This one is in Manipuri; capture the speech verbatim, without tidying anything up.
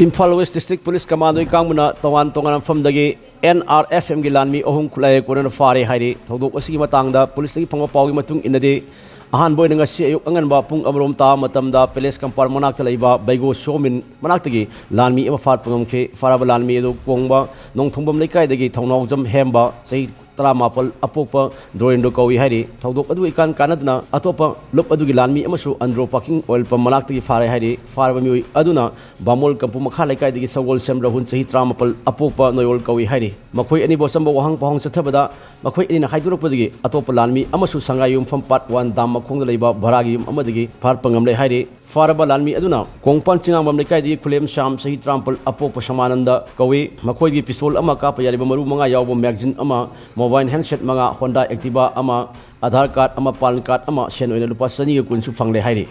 ꯏꯝꯐꯥꯜ ꯋꯦꯁ ꯗꯤꯁꯇ꯭ꯔꯤꯛ ꯄꯨꯂꯤꯁ ꯀꯃꯥꯟꯗꯣꯒꯤ ꯀꯥꯡꯕꯨꯅ ꯇꯣꯉꯥꯟ ꯇꯣꯉꯥꯟꯕ ꯃꯐꯝꯗꯒꯤ ꯑꯦꯟ ꯑꯥꯔ ꯑꯦꯐ ꯑꯦꯝꯒꯤ ꯂꯥꯟꯃꯤ ꯑꯍꯨꯝ ꯈꯨꯠꯂꯥꯏ ꯀꯣꯟꯅꯅ ꯐꯥꯔꯦ ꯍꯥꯏꯔꯤ꯫ ꯊꯧꯗꯣꯛ ꯑꯁꯤꯒꯤ ꯃꯇꯥꯡꯗ ꯄꯨꯂꯤꯁꯇꯒꯤ ꯐꯪꯕ ꯄꯥꯎꯒꯤ ꯃꯇꯨꯡ ꯏꯟꯅꯗꯤ, ꯑꯍꯥꯟꯕ ꯑꯣꯏꯅ ꯉꯁꯤ ꯑꯌꯨꯛ ꯑꯉꯟꯕ ꯄꯨꯡ ꯑꯃꯔꯣꯝ ꯇꯥꯕ ꯃꯇꯝꯗ ꯄꯦꯂꯦꯁ ꯀꯝꯄꯥꯎꯟ ꯃꯅꯥꯛꯇ ꯂꯩꯕ ꯕꯩꯒꯣ ꯁꯣꯃꯤꯟ ꯃꯅꯥꯛꯇꯒꯤ ꯂꯥꯟꯃꯤ ꯑꯃ ꯐꯥꯔꯛꯄ ꯉꯝꯈꯤ꯫ ꯐꯥꯔꯕ ꯂꯥꯟꯃꯤ ꯑꯗꯨ ꯀꯣꯡꯕ ꯅꯣꯡꯊꯣꯡꯕꯝ ꯂꯩꯀꯥꯏꯗꯒꯤ ꯊꯧꯅꯥꯎꯖꯝ ꯍꯦꯝꯕ, ꯆꯍꯤ ꯇꯔꯥꯃꯥꯄꯜ ꯑꯄꯣꯛꯄ ꯗꯣꯔꯦꯟꯗ꯭ꯔꯣ ꯀꯧꯏ ꯍꯥꯏꯔꯤ꯫ ꯊꯧꯗꯣꯛ ꯑꯗꯨ ꯏꯀꯥꯟ ꯀꯥꯟꯅꯗꯅ ꯑꯇꯣꯞꯄ ꯂꯨꯞ ꯑꯗꯨꯒꯤ ꯂꯥꯟꯃꯤ ꯑꯃꯁꯨ ꯑꯟꯗ꯭ꯔꯣ ꯄꯥꯔꯀꯤꯡ ꯑꯣꯏꯜ ꯄꯝ ꯃꯅꯥꯛꯇꯒꯤ ꯐꯥꯔꯦ ꯍꯥꯏꯔꯤ꯫ ꯐꯥꯔꯕ ꯃꯤꯑꯣꯏ ꯑꯗꯨꯅ ꯕꯥꯃꯣꯜ ꯀꯝꯄꯨ ꯃꯈꯥ ꯂꯩꯀꯥꯏꯗꯒꯤ ꯁꯒꯣꯜꯁꯦꯝ ꯔꯥꯍꯨꯜ, ꯆꯍꯤ ꯇꯔꯥꯃꯥꯄꯜ ꯑꯄꯣꯛꯄ ꯅꯣꯌꯣꯜ ꯀꯧꯏ ꯍꯥꯏꯔꯤ꯫ ꯃꯈꯣꯏ ꯑꯅꯤꯕꯨ ꯑꯆꯝꯕ ꯋꯥꯍꯪ ꯄꯥꯎꯍꯪ ꯆꯠꯊꯕꯗ ꯃꯈꯣꯏ ꯑꯅꯤꯅ ꯍꯥꯏꯗꯣꯔꯛꯄꯗꯒꯤ ꯑꯇꯣꯞꯄ ꯂꯥꯟꯃꯤ ꯑꯃꯁꯨ ꯁꯉꯥꯏꯌꯨꯝꯐꯝ ꯄꯥꯔꯠ ꯋꯥꯟ ꯗꯥꯝ ꯃꯈꯣꯡꯗ ꯂꯩꯕ ꯚꯔꯥꯒꯤ ꯌꯨꯝ ꯑꯃꯗꯒꯤ ꯐꯥꯔꯛꯄ ꯉꯝꯂꯦ ꯍꯥꯏꯔꯤ꯫ ꯐꯥꯔꯕ ꯂꯥꯟꯃꯤ ꯑꯗꯨꯅ ꯀꯣꯡꯄꯥꯟ ꯆꯤꯉꯥꯡꯕꯝ ꯂꯩꯀꯥꯏꯗꯒꯤ ꯈꯨꯂꯦꯝ ꯁ꯭ꯌꯥꯝ, ꯆꯍꯤ ꯇꯔꯥꯃꯥꯄꯜ ꯑꯄꯣꯛꯄ ꯁꯃꯥꯅꯟꯗ ꯀꯧꯏ꯫ ꯃꯈꯣꯏꯒꯤ ꯄꯤꯁꯇꯣꯜ ꯑꯃ, ꯀꯥꯞꯄ ꯌꯥꯔꯤꯕ ꯃꯔꯨ ꯃꯉꯥ ꯌꯥꯎꯕ ꯃꯦꯒꯥꯖꯤꯟ ꯑꯃ, ꯃꯣꯕꯥꯏꯜ ꯍꯦꯟꯁꯦꯠ ꯃꯉꯥ, ꯍꯣꯟꯗꯥ ꯑꯦꯛꯇꯤꯚꯥ ꯑꯃ, ꯑꯙꯥꯔ ꯀꯥꯔꯗ ꯑꯃ, ꯄꯥꯟ ꯀꯥꯔꯗ ꯑꯃ, ꯁꯦꯟ ꯑꯣꯏꯅ ꯂꯨꯄꯥ ꯆꯅꯤꯒ ꯀꯨꯟꯁꯨ ꯐꯪꯂꯦ ꯍꯥꯏꯔꯤ꯫